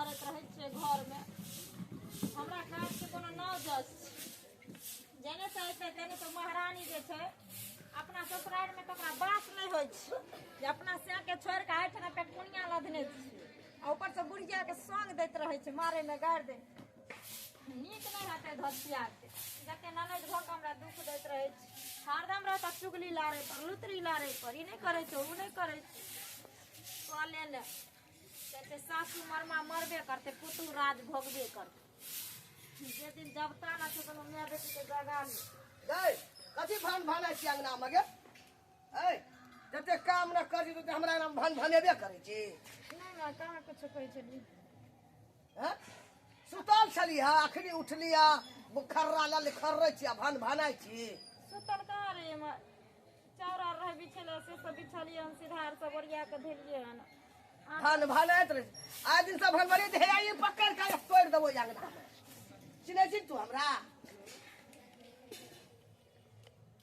करैत रहै छियै घरमे। हमरा काजके कोनो नाव जस छै। जेने से अयतै तेने से महारानी जे छै अपना ससुरारिमे तऽ ओकरा बास नहि होइ छै जे अपना सएके छोड़ि कऽ एहिठिना पेटकुनिया लधने छै आ ऊपरसँ बुढ़ियाके सङ्ग दैत रहै छै मारैमे गारि दै। नीक नहि हेतै धसियाके जते ननैद भऽ कऽ हमरा दुःख दैत रहै छै। हरदम रहता चुगली लारै पर लुतरी लारै पर, ई नहि करै छै ओ नहि करै छै। कहले ने कहै सासू मरमा मरबे करतै पुतहु राज भोगबे करतै। जे दिन जबता ना छै कोनो माय बेटीके जगा ली। गै कथी भान भानै छी अंगनामे गे? ऐ जते काम न करी तते हमरा अंगनामे भान भनेबे करै छी। नहि माँ कहाँ कुछो कहै छलियै। हैं? सुतल छली हा अखनी उठली हा खर्रा लल खर्रै छी आ भान भानाइ छी। सुतल कहाँ रहियै माँ? चाउर आर रहै बिछेले से सब बिछलियै हन, सीधा आर सब ओरिया कऽ धेलियै हन। भान भानाइत रहै आइ दिन सब भान भानाइत हे ई पकड़ के तोड़ि देबो अंगनामे। चिन्है छी तू हमरा?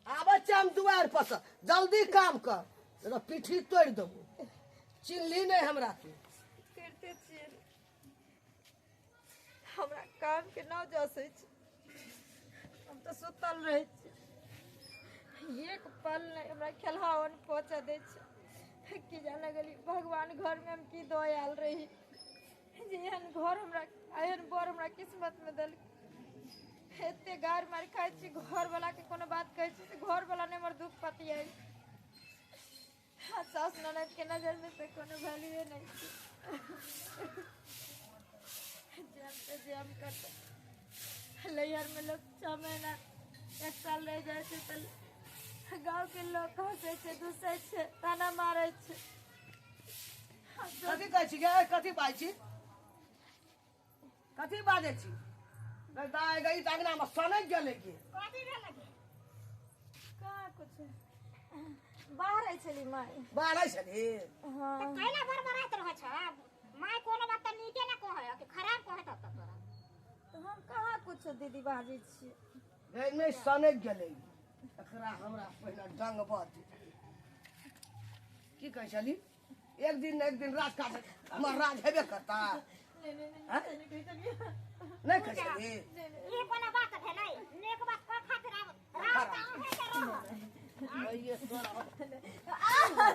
आबै छी हम दुआरि पर से, जल्दी काम कर नहीं तो पीठी तोड़ि देबो। चिन्हली नहि हमरा तू? करिते छियै हमरा काम के नाव जसै छै। हम तऽ सुतल रहै छी, एक पल नहि हमरा खेलहावन पहुँचा दै छै। की जाने गेली भगवान घरमे हम की दऽ आयल रही जे एहन घर हमरा एहन बर हमरा किस्मतमे देलक। एते गारि मारि खाइ छी, घरवलाके कोनो बात कहै छी तऽ घरवला नहि हमर दुःख पतियाइ। सास ननदके नजरमे तऽ कोनो वैल्यूए नहि छै। जेम तऽ जेम करतै। नैहरमे लोक 6 महीना 1 साल रहि जाइ छै तऽ गाँवके लोक हँसै छै, दुसै छै, ताना मारै छै। कथी कहै छी गे? कथी बाजै छी? कथी बाजै छी? दाइ गई तऽ अंगनामे सनकि गेलै गे। कथी भेलै गे? कहाँ कुछ बाहर छली माय। बाहर छली? हाँ। तऽ कैला बड़बड़ाइत रहै छ? माय कोनो बात तऽ नीके ने कहै कि खराब कहत तब तोरा? तऽ हम कहाँ कुछ दीदी बाजै छियै। गई नहि सनकि गेलै एकरा हमरा पहिने डंग बद। की कहै छली? एक दिन एक दिन राज काज हमर राज हेबे करता। नहि कहै छली? ई कोनो बात भेलै? नीक बात कह खातिर आब राज तऽ अहें के रहत। आइए तोरा बाप रे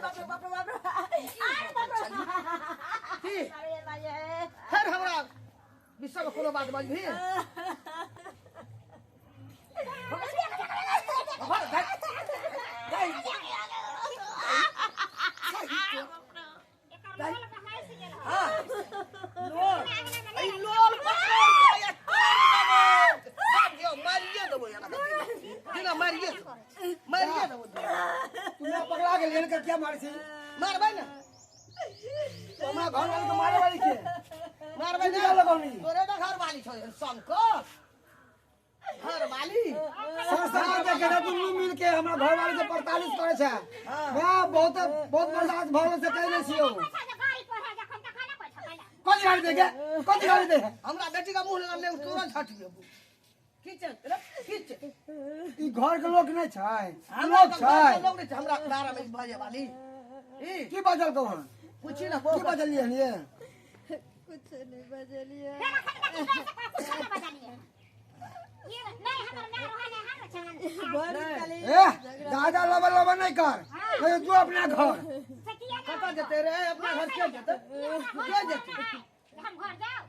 बाप रे बाप रे बाप रे। की अरे माये फेर हमरा विषय मे कोनो बात बजबही? एकर लोल बहाइस गेल हँ। हाँ लोल ई लोल पकड़ के या तोड़ देबो। बाप रे मारिए देबो यार दिना मारिए देबो, मारिए देबो। तू ना पकड़ा गेल इनका क्या मारै छी? मारबै ने तो हमरा घर वाली के मारे वाली के मारबै की ने लगौनी? तोरे ने घर वाली छौ शंकर घर वाली। संस्कार के गधा दुनू मिल के हमरा घर वाली के 45 करे छै। वाह बहुत बहुत बर्दाश्त भऽ गेल से कहि नै छियौ। पैसा जे गाड़ी पर है जखन तखन ने पैसा कैला। कथी गाड़ी दे गे? कथी गाड़ी दे? हमरा बेटी का मुंह लगल तुरंत हट गेबो। खींच रे खींच। ई घर के लोक नै छै? हमरा लोक घर के छै। लोक नहि छै हमरा बारे में बाजे वाली। ई की बाजल कहू? पूछी ना की बाजलियै हन ये? कुछ नहि बजलियै। फेर अखन तक ई पैसा कुछ ने बजलियै। ये नहीं हमर माय रहल है हम छन। बड़ी कली ए दादा लबा लबा नहीं कर, नहीं तू अपना घर से किया ना कतऽ जेतै रे? अपना घर के जेतै? के जेतै? हम घर जाओ।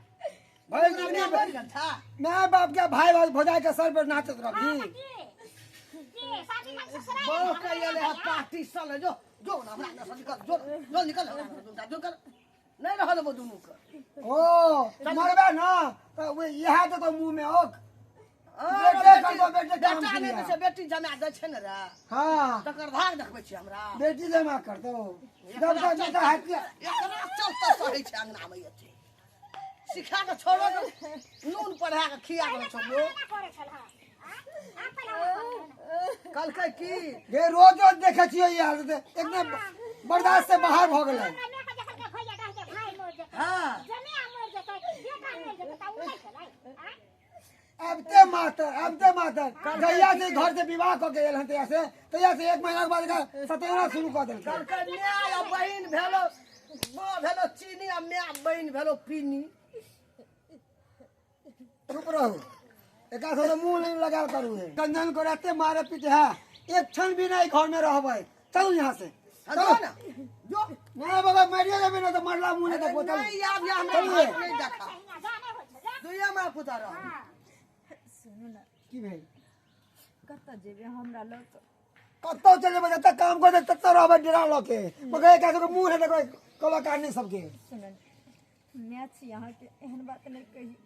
भाई दुनिया मरि गेल था। माय बाप के भाई भाई भौजाई के सर पर नाचत रहबी। हाँ, की की शादी में ससुराल बहु के एले है पार्टी सल जो जो ना हमरा अंदर से निकल जो जो निकल हमरा अंदर से, जो निकल नहीं रहल वो दुनू के। ओ मरबे ना तो वो इहा देतो मुंह में ओक। अरे बेटे कर दो, बेटे काम बेटा नहि किया। दै छै, बेटी जमा दै छै ने रे। हाँ। तकर भाग देखबै छी हमरा। बेटी जमा कर दो। जब तक बेटा हाथ के एकरा चलते सहै छै अंगना में एते। सिखा के छोड़ो ने, नून पढ़ा के खिया के छोड़ो। करे छल हां आ पहले हमरा करे। कहलकै की गे रोज रोज देखै छियै यार एकदम बर्दाश्त से बाहर भऽ गेलै। हमरा माय के जखन के भैया डाल के भाई मर जेतै। हाँ। जमे मर जेतै, बेटा मर जेतै त उ नहि छलै। आ आबते मास्टर आबते मास्टर जहिया से घर से विवाह कऽ के एल हन तहिया से तहिया से 1 महीना के बाद एकरा सतेना शुरू कऽ देलकै। कहलकै माय आ बहिन भेलो, माँ भेलो चीनी आ माय बहिन भेलो पीनी। चुप रहू, एकरा सब मुंह नहीं लगाल करू। है गंजन को रहते मारे पीटे है, एक क्षण भी नहीं घर में रहबै। चलू यहाँ से, चलो ना जो। नहीं बाबा, मारियो जेबै ना तो मरला मुंह नहीं देखबो। चलू नहीं आब या हमरा चलू। हाथ नहीं देखा, दुइया माय पुता रह। सुनू ना। की भेल? कतऽ जेबै हमरा लग? कतौ चल जेबै, जतऽ काम करतै ततऽ रहबै डेरा लऽ के, मगर एकरा सबके मुंह नहीं देखबै, कलाकार नहीं सबके। सुनू, माय छी अहाँके, एहन बात नहि कही।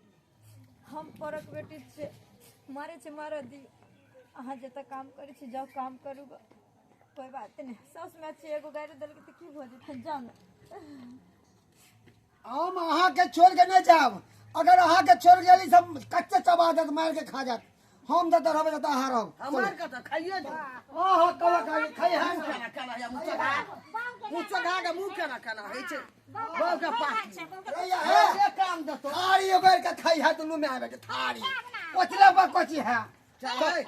हम परक बेटी छियै, मारै छै मारऽ दियौ। अहाँ जतऽ काम करै छी जाउ काम करू ग, कोइ बात नहि। साउस माय छियै, एगो गारि देलकै तऽ की भऽ जेतै? जाउ ने। हम अहाँके छोड़ के नहीं जायब। अगर अहाँके छोड़ गेली सब कच्चे चबा देत, मार के खा जात। हम जतऽ रहबै ततऽ अहाँ रहब। हमर कतऽ खाइए जो। हाँ हाँ, कलाकार खाइ है। मुँह केना केना या मुँह चढ़ा, मुँह चढ़ा के मुँह केना केना होइ छै बहू के पास। हे जे काम देतो थारी उबार के खाइ है दुनू में आबे के थारी कोचला पर कोची है। चल,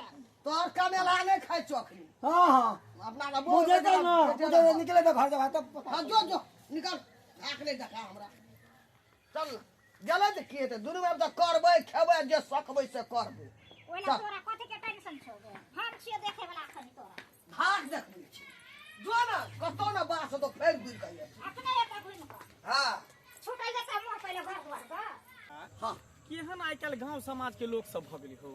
तोहर कमेला नहि खाइ चौखरी। हाँ हाँ, अपना लग मुझे तो ना मुझे निकले तो घर जब तो। हाँ जो जो निकल, आँख नहि देखा हमरा। चल गेलै तऽ की हेतै, दुनू आब तऽ करबै खेबै, जे सकबै से करबै। ओहि लए तोरा कथी के टेंशन छौ गे? हम छियो देखे वाला अखन तोरा। भाग देखबै छी, जो ने कतौ ने बास हेतौ, फेर घुरि कऽ अइहे। अखने एतऽ घुमि कऽ। हाँ छुटै जेतै मोह पहिले घर दुआर के। हाँ केहन आइ काल्हि गाँव समाज के लोक सब भऽ गेलै हो,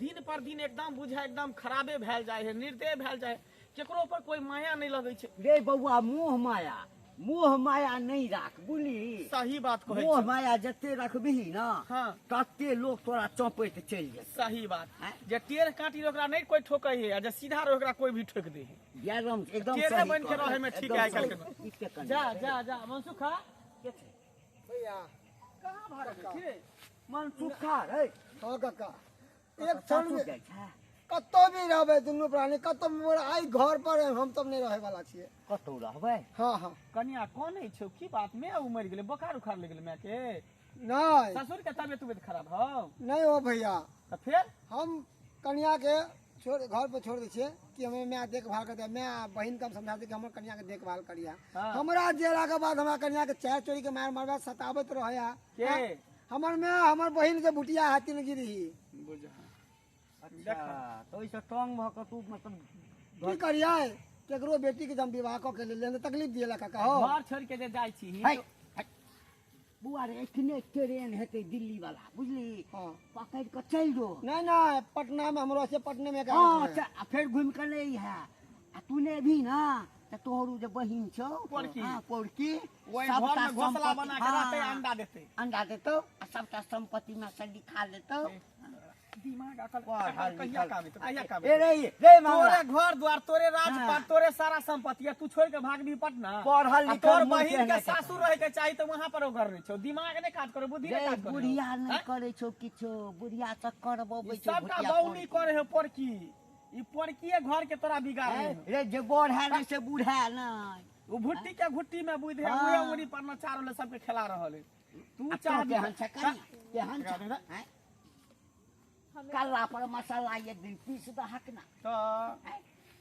दिन पर दिन एकदम बुझा एकदम खराबे भेल जाइ है, निर्दय भेल जाइ है, केकरो पर कोई माया नहीं लगै छै। रे बौआ, मोह माया, मोह माया नहीं राख, बुझली? सही बात कहै मोह छी। माया जते रखबिही ना, हाँ। तते लोग तोरा चौपैत चलि जेतौ। सही बात। आँय? जे टेढ़ काटी ओकरा नहीं कोई ठोकै है, आ जे सीधा रहे ओकरा कोई भी ठोक दे है। एकदम एकदम टेढ़े सही बन के कहलौ, रहे में ठीक एकदम है आइ काल्हि सही। के। ई के कनी। जा जा जा मनसुखा, के छै? भैया कहाँ भागै छी रे? मनसुखा रे। हाँ काका, एक क्षण सासुर में जाइ छै? कतौ भी रहबै दुनू प्राणी कतौ, मगर आइ घर पर हम तब नहीं रहे वाला छियै। कतौ रहबै? हाँ हाँ। कनिया कोन छौ, की बात? मैं उमरि गेलै, बोखार उखार लागि गेलै माय के? नहीं। ससुर के तबियत उबियत खराब हौ? नहीं हो भैया। तऽ फेर? हम कनिया के छोड़ घर पर छोड़ दै छियै कि हमें माय देखभाल करतै। माय बहिन के हम समझा दै कि हमर कनिया के देखभाल करिया। हाँ। हमरा जेला के बाद हमरा कनिया के चाय चोरी के मार मारबा सताबत रहे है। के? हमर माय, हमर बहिन के भुटिया है तीन गिरी। बुझा। अच्छा, तऽ ओहिसँ तंग भऽ कऽ तू मतलब की करियै, केकरो बेटी के जब विवाह कऽ के लेले तऽ तकलीफ दिएला काका हो। घर छोड़ के जे जाइ छी। है, है। बौआ रे, एखने ट्रेन हेतै दिल्ली वाला, बुझली? हाँ। पकड़ि कऽ चलि जो। नहीं नहीं, पटना में हमरो से पटने में हाँ, आ फेर घुमि कऽ नहि है, आ तू नहि अबही ना तऽ तोहर जे बहिन छौ, पोरकी। हाँ, पोरकी, ओहि सबटा घर में घोंसला सम्पत्ति- बना के रहतै, हाँ, अंडा देतै। अंडा देतौ आ सबटा संपत्ति में से लिखा लेतौ। दिमाग अकल पढ़ल अकल कहिया लिखल। काम एतौ, कहिया काम ए एतौ? रे रे मामला। तोरे घर द्वार, तोरे राजपाट, हाँ। तोरे सारा संपत्ति है, तू छोड़ के भागबी पटना? पढ़ल आ लिखल तोर मूर्ख बहिन के एहने सासुर रहे के चाही तऽ वहां पर ओ घर नहीं छौ। दिमाग नहीं काज करो, बुद्धि नहीं रे काज करो। बुढ़िया नहीं हैं? करै छौ किछो, बुढ़िया तऽ करबबै छौ। सबटा भुतिया बौनी पोरकी। करे है पोरकी, ई पोरकीए घर के तोरा बिगाड़ हैं? है। रे जे बड़ है ने से बूढ़ा नहीं। ओ भुट्टी के घुट्टी में बुद्धि है, हाँ। उहे उंगली पर नचा रहल है, सबके खेला रहल है। तू आ चाह तों केहन छै कनिया? केहन छै? हैं? कल्ला पर मसाला एक दिन पीस दहक ना। तऽ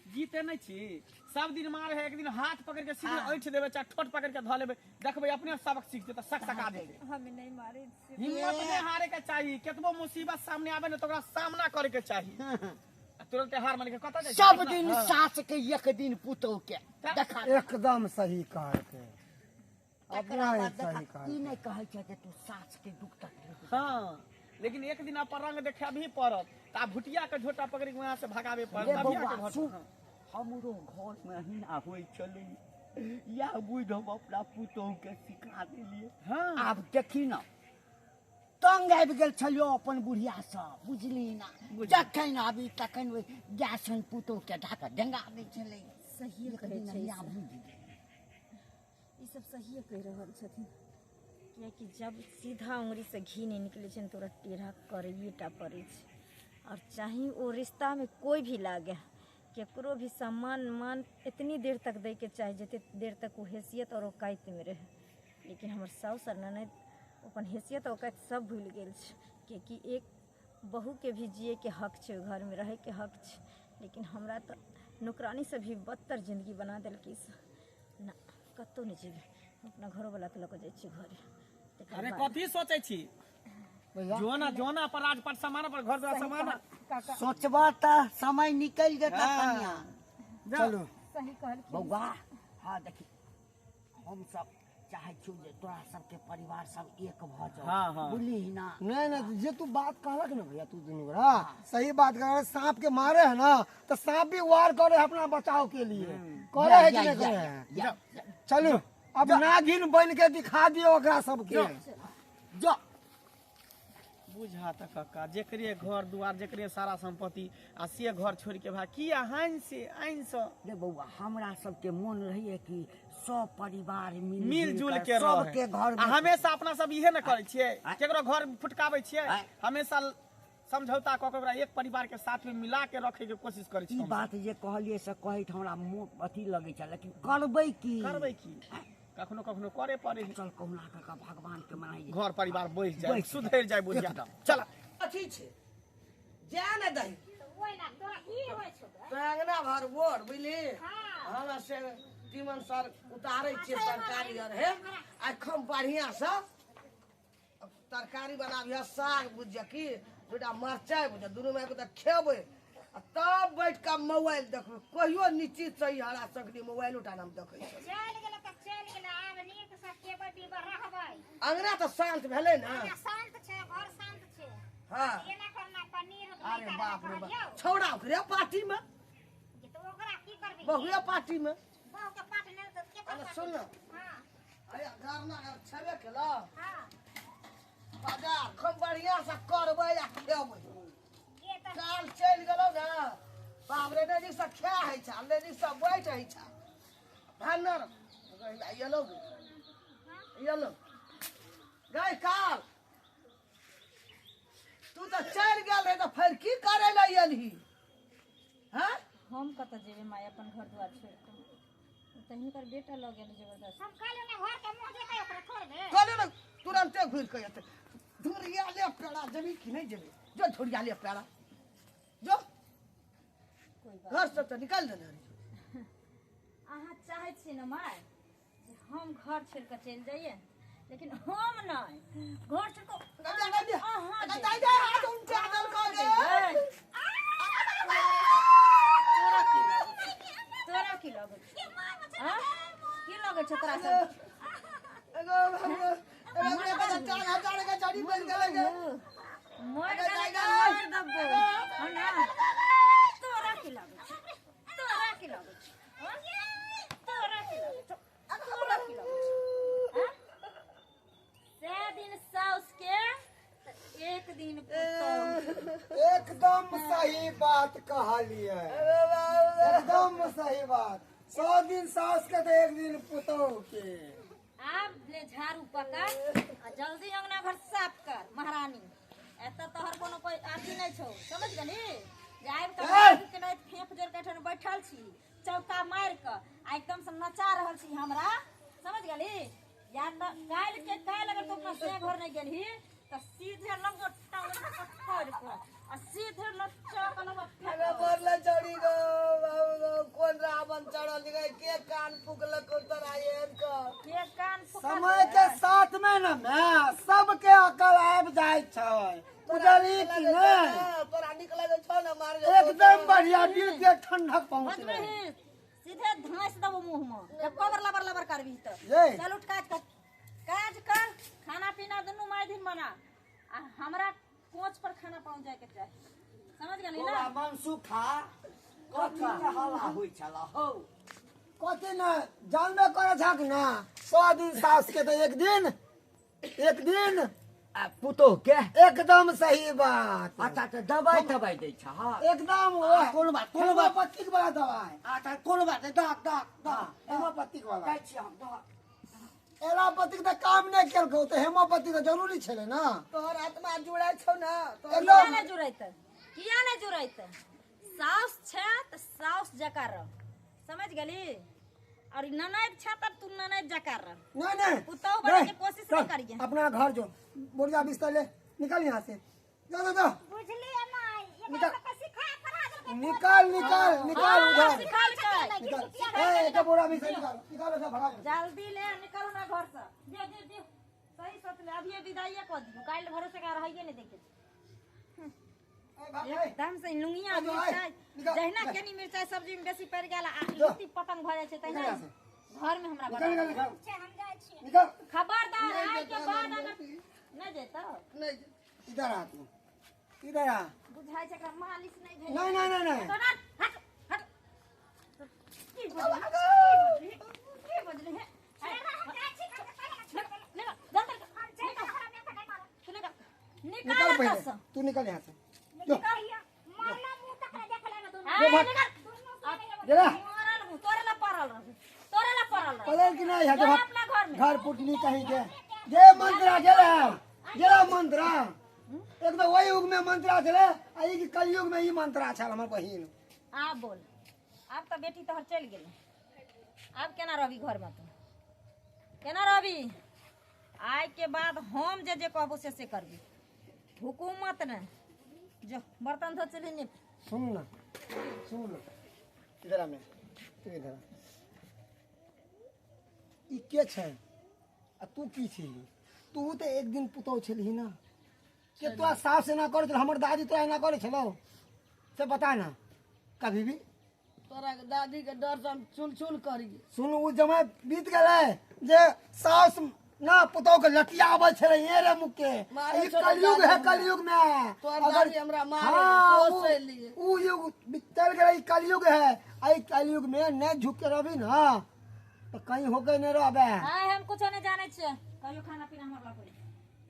जीते नहीं छी, सब दिन मारे है, एक दिन हाथ पकड़ के सीधे हाँ। ऐठ देबै, चाहे ठोट पकड़ के धऽ लेबै, देखबै अपने सबक सीख जेतै, सक सका देतै। हम नहीं मारै छियै। हिम्मत नहीं हारे के चाही, केतबो मुसीबत सामने आबे ने तऽ ओकरा सामना करे के चाही। आ तुरंते हार मान के कतऽ जाइ छै? सब दिन हाँ। सास के एक दिन पुतोह के देखा। एकदम सही कहलकै, तकरा अपना बाद सही देखा, ई कहलकै। नहि कहै छै जे तू सास के दुख तकलीफ। हाँ, लेकिन एक दिन अपन रंग देखाबही पड़त, तऽ आ भुटिया के झोटा पकड़ि के वहाँ से भगाबे पड़त। रे तभिया बौआ के घर सुन, हाँ। हमरो घर में अहिना होइ छलै, इएह बुझि हम अपना पुतोह के सिखा देलियै। हाँ। आब देखी न, तंग आबि गेल छलियो अपन बुढ़िया सँ, बुझली ना? जखन आबी तखन ओहि गैस पुतोह के ढाका डेंगा दै छलै। सहिए एक कहै दिन छै अहिना ई सब। बुझि गेलै। ई सब सहिए कहि रहल छथिन, कियाकि जब सीधा उंगली से घी नहीं निकलै छै ने तऽ ओकरा टेढ़ा करैए टा पड़ै छै। और चाहे ओ रिश्ता में कोई भी लागे, केकरो भी सम्मान मान इतनी देर तक दै के चाही जते देर तक ओ हैसियत और औकात में रहे। लेकिन हमर साउस और ननद अपन हैसियत औकात सब भूलि गेल छै, कियाकि एक बहू के भी जिए के हक छै, ओहि घर में रहे के हक छै। लेकिन हमरा तऽ नौकरानी से भी बदतर जिंदगी बना देलकै से। ना, कतहु नहि जेबै, हम अपना घरोवला के लऽ कऽ जाइ छियै घरे। तकर अरे बाद कथी सोचै छी? भैया जोना जोना पर राजपाट समाना पर घर द्वार समाना। सोचबा त समय निकल जेता कनिया। चलू सही कहलखिन बौआ। हाँ देखी हम सब चाहे छियौ जे तोरा सबके परिवार सब एक भऽ जाओ। हाँ, हाँ। बुझलिही ना? नहीं नहीं जे तू बात कहलक ना भैया तू दुनू गोरा सही बात कर। सांप के मारे है ना तो सांप भी वार करे है अपना बचाव के लिए, करे है कि नहीं करे है? या, चलू अब नागिन बन के दिखा दियो ओकरा सबके। जो बुझा त कक्का जेकरे घर दुआर जेकरे सारा संपत्ति आ से घर छोड़ के भाई किया हानि से आइन से। रे बौआ हमरा सबके मन रहिए कि सब परिवार मिल मिलजुल के सबके रहे घर आ में हमेशा अपना सब इहे ने करै छियै, केकरो घर फुटकाबै छियै, आँय। हमेशा समझौता कऽ के ओकरा एक परिवार के साथ में मिला के रखे के कोशिश करै ई छियै। बात जे कहलिए से कहैत हमरा मोन अथी लगै छै, लेकिन करबै की? करबै की, कखनो कखनो करे पड़े है। चल कहुना कऽ कऽ भगवान के मनाइ घर परिवार बैस जाए बैस सुधरि जाए बुझिया। एकदम। चल अथी छै जा ने दही ओहि ना तोरा की होइ छौ गे? तो अंगना भर बोर बुझली। हाँ। हमरा से तीमन सर उतारै छियै तरकारी आर हे अखन बढ़िया से तरकारी बनाबिह साग बुझ की दूटा मरचाइ बुझ दुनू में तऽ खेबै आ तब बैठ कऽ मोबाइल देखबै। कहियो निश्चित सही हरा सकली मोबाइल उठा हम देखै छियै। चलि गेलै तऽ चलि गेलै, आब नीक सँ खेबै पीबै रहबै। अंगना तऽ शान्त भेलै ने? अंगना शान्त छै, घर शान्त छै। हाँ। एना करना पनीर अरे बाप रे बाप छौड़ा ओकरे पार्टी में तऽ ओकरा की करबै? बहुए पार्टी में। बहु के पार्टी नहि तऽ के अरे सुन न। हाँ। अरे गाना छेबे केलौ। हाँ। बाजार खूब बढ़िया से करबै आ खेबै। ये तऽ काल चलि गेलौ ने बाप रे नजीक से खा होइ छै नजीक से बैठ होइ छै। भानर एलौ एलौ गै काल तू तऽ चलि गेल रहे तऽ फेर की करै लए एलही? हँ हम कतऽ जेबै माय अपन घर दुआर छोड़ि कऽ? तऽ हिनकर बेटा लऽ गेल जबरदस्ती। हम कहलियै ने घर के मुँह देखे ओकरा छोड़बै। कहलियै ने तुरन्ते घुरि कऽ एतै। धुरिया ले पेड़ा जेबी कि नहि जेबी? जो धुरिया ले पेड़ा जो घर से तऽ निकालि देने रही। अहाँ चाहै छी ने माय जे हम घर छोड़ि कऽ चलि जाइए, लेकिन हम नहि घर छोड़ि कऽ अहाँ जेबै। तोरा की लगै छौ? आँय? की लगै छौ तोरा सब? मर गेलै तऽ मारि देबौ। हँ ना? तोरा की लगै छौ? तोरा की लगै छौ? आँय? तोरा की लगै छौ? तोरा की लगै छौ? आँय? सए दिन साउस के तऽ एक दिन पुतोहु। एकदम सही बात कहलिए, एकदम सही बात। 100 दिन सास के तो एक दिन पुतोह के। आब ले झाड़ू पकड़ आ जल्दी अंगना घर साफ कर महारानी। एतऽ तोहर कोनो कोई अथी नहि छौ, समझ गेली? जे आबि कऽ के नहि फेंक जोड़ के एठन बैठल छी चौका मारि कऽ आ एकदम से नचा रहल छी हमरा, समझ गेली? या तऽ काल्हि के काल्हि अगर तू अपना से घर नहि गेलही तऽ सीधे लगो टांग पकड़ कऽ आ सीधे नचा कऽ लगो कोन रावण चढ़ल के कान फुकलक तोरा एहन कऽ? के कान फुकल? समय के साथ में न मैं सबके अकल आबि जाइ छै, बुझली कि नहि? तोरा नीक लगै छौ ने मार? एकदम बढ़िया, दिल के ठंडक पहुँचलै। बजबही सीधे धैंस देबो मुँह में जब कबर लबर लबर करबही तऽ। ये। चल उठ काज कर, काज कर, खाना पीना दुनू माय दिन बना आ हमरा कोच पर खाना पहुँच जाए के चाही, समझ गेली ना? बौआ मनसुखा कथी के हल्ला होइ छल हौ? कथी न जानबे करे छक ना, 100 दिन सास के तो एक दिन एक दिन आ पुतोह के। एकदम सही बात। अच्छा तऽ दबाइ तबाइ दै छ? हाँ एकदम। वो कोनो बात कोनो बात हेमोपैथिक वाला दवाई। अच्छा कोनो बात नहि, दहक दहक दहक हेमोपैथिक वाला जाइ छी हम दहक। एलोपैथिक तऽ काम नहि केलकौ तऽ हेमोपैथी तऽ जरूरी छलै ना। तोहर आत्मा जुड़ै छौ ना? किया नहि जुड़ैतै? किया नहि जुड़ैतै? साउस छै तऽ साउस जकाँ रह, समझ गेली? और ननैद छै तऽ तू ननैद जकाँ रह। नहीं नहीं पुतोहु बने के कोशिश चल, नहीं करिए। अपना घर जो बोरिया बिस्तर ले निकल यहाँ से, जा जा जा। बुझलियै माय एकरा निकाल। सबके सिखा पढ़ा देलकै। निकाल निकाल निकाल उधर निकाल निकाल। ए एक बोरा बिस्तर निकाल निकाल उधर भगा दे। जल्दी ले निकल ना घर से, दे दे दे सही से छलै, अभिये विदाइए कऽ दियौ, काल्हि भरोसे का रहैए नहि दैके छै। एकदम से लुंगिया मिरचाइ जहिना केनी मिरचाइ सब्जी में बेसी पड़ि गेल आ लुत्ती पतंग भऽ जाइ छै तहिना घर में हमरा निकल निकल निकल छै, हम जाइ छियै। निकल। खबरदार आइ के बाद अगर नहि जेतौ। नहि। इधर आ तू, इधर आ। बुझाइ छै एकरा मालिश नहि भेल। नहीं नहीं नहीं नहीं। तोरा हट हट, की बजली, की बजली हे? हम जाइ छी, हम निकल निकल जल्दी। हम जाइ छी, हमरा माय के नहि मारब। निकल निकल निकल पहले एतऽसँ। तू निकल यहाँ से, जो। मारना मुँह तक नहि देख लेबै दुनू। हाय, निकल। दुनू के नहि अबै। जरा मरल हूँ, तोरे ला पड़ल रहू, तोरे ला पड़ल रहू। पलल कि नहीं है जो जब अपना घर में। घर पुटनी कहीं के जे मंत्रा गेला गेला मंत्रा एक तो वही युग में मंत्रा छले आ ई कलयुग में ई मंत्रा छल हमर बहिन। आब बोल, आब तऽ बेटी तोहर चलि गेलै, आब केना रहबी घरमे तू, केना रहबी? आइ के बाद हम जे जे कहबो से से करबी, हुकूमत ने जो बर्तन धो चली ने। सुन ना, सुन ना, इधर आ मैं, तू इधर आ। ई के छै आ तू की छली? तू तऽ एक दिन पुतहु छलही ना, के तोरा सास एना करै छलौ? हमर दादी तोरा एना करै छलौ से बता ना कभी भी। तोरा के दादी के डर से हम चुल चुल करिए। सुन, उ जमाय बीत गेलै जे सास ना पुतहु के लटियाबै छलै ये रे मुके। मारै ई छलै कलयुग दादी है, हमरा। कलयुग में तोहर अगर दादी हमरा मारे, हाँ, सोच उ- लिए। उ युग चल गेलै, ई कलयुग है। आ ई कलयुग में नहीं झुक के रहबी ना तो कहीं होके नहीं रहबे। आइ हम कुछो नहि जानै छियै, कहियो खाना पीना हमर लऽ करी,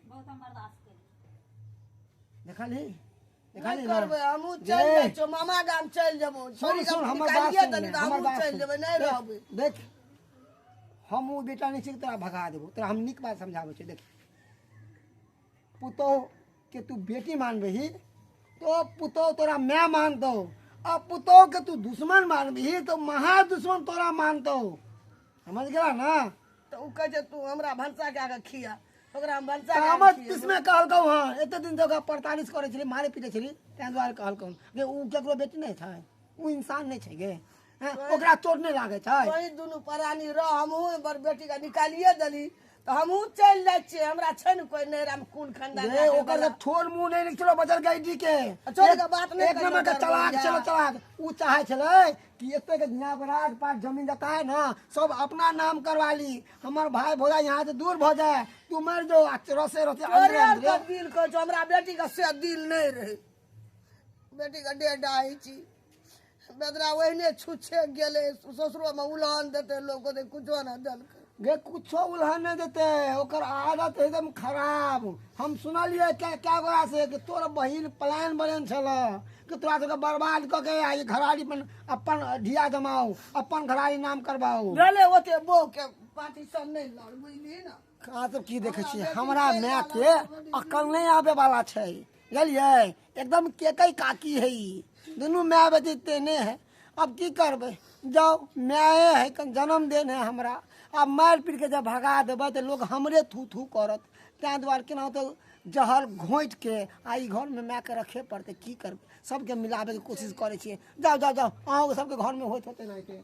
बहुत हम बर्दाश्त केली। देखलही नहि देखलही ना? करबै, हमहूँ चलि जे- जाइ छियौ, मामा गाम चलि जेबौ। सुन छोड़ि सुन कऽ हमर बात निकालिए सुन देली ने, तऽ हमर हमहूँ बात चलि सुन। जेबै, नहि देख, रहबै। देख, हम ओ बेटा नहीं छी कि तोरा भगा देबो, तोरा हम नीक बात समझाबै छी। देख, पुतोह के तू बेटी मानबही तो पुतोह तोरा my मानतौ, आ पुतोह के तू दुश्मन मानबही तो महा दुश्मन तोरा मानतौ। समझ गेला ना? तऽ ओ कहै छै तू हमरा भनसा कए कऽ खिया, ओकरा हम भनसा तऽ कए हमर कऽ खियेबै। किसमे कहलकौ हँ, एते दिन से ओकरा 45 करै छली, मारे पीटे छली, ताहि दुआरे कहलकौ जे उ केकरो बेटी नहि छै, उ इंसान नहि छै गे, हैं? ओकरा चोट नहि लागै छै। तोही दुनू प्राणी रह, हमहूँ बड़ बेटी के निकालिए देली तऽ हमहूँ चलि जाइ छियै। हमरा छै ने कोइ नैहरामे कुल खानदान रे राखै ओकर बला। ठोर मुंह नहीं निकलो बचल गैडी के। छोड़ के बात नहि एक नंबर के करियौ, चलाक जा। छलो, चलाक। उ चाहे छलै कि एते के राज पाट जमीन जता है ना सब अपना नाम करवा ली, हमर भाई भोला यहाँ से दूर भ जाए, तू मर जो आ रसे रसे तोरे अंदरे आर अंदरे। के दिल कहै छौ, हमरा बेटी के से दिल नहि रहै, बेटी के डेढ़ डाही छी बेदरा ओहिने छुछे गेलै, ससुरो मे उलहन देतै लोक कहतै कुछो नहि देलकै। गे कुछो उलहन नहीं देते, ओकर आदत एकदम खराब। हम सुनलियै क्या क्या गोरा से कि तोर बहिन प्लान बनेने छल कि तोरा सबके बर्बाद कऽ के आ ई घराड़ी पर अपन ढिया जमाउ, अपन घराड़ी नाम करबाउ। भेलै ओते बौह के पार्टी सब नहि लड़, बुझलिही ने। अहाँ सब की देखै छियै, हमरा हमरा बेटी माय चलि के गेल, अकल नहि आबे वाला छै, बुझलियै? एकदम केकई काकी है ई, दुनू माय बेटी तेने है। अब की करबै, जाओ माये है, कन जन्म देने है हमरा, आब मारि पीट के जब भगा देबै तऽ लोग हमरे थू थू करत, ताहि दुआरे केना तऽ जहर घोँटि के आ ई घरमे मायके रखे पड़तै। की करबै, सबके मिलाबैके कोशिश करै छियै। जाओ जाओ जाओ, अहूँके सबके घरमे होइत होतै एनाहिते।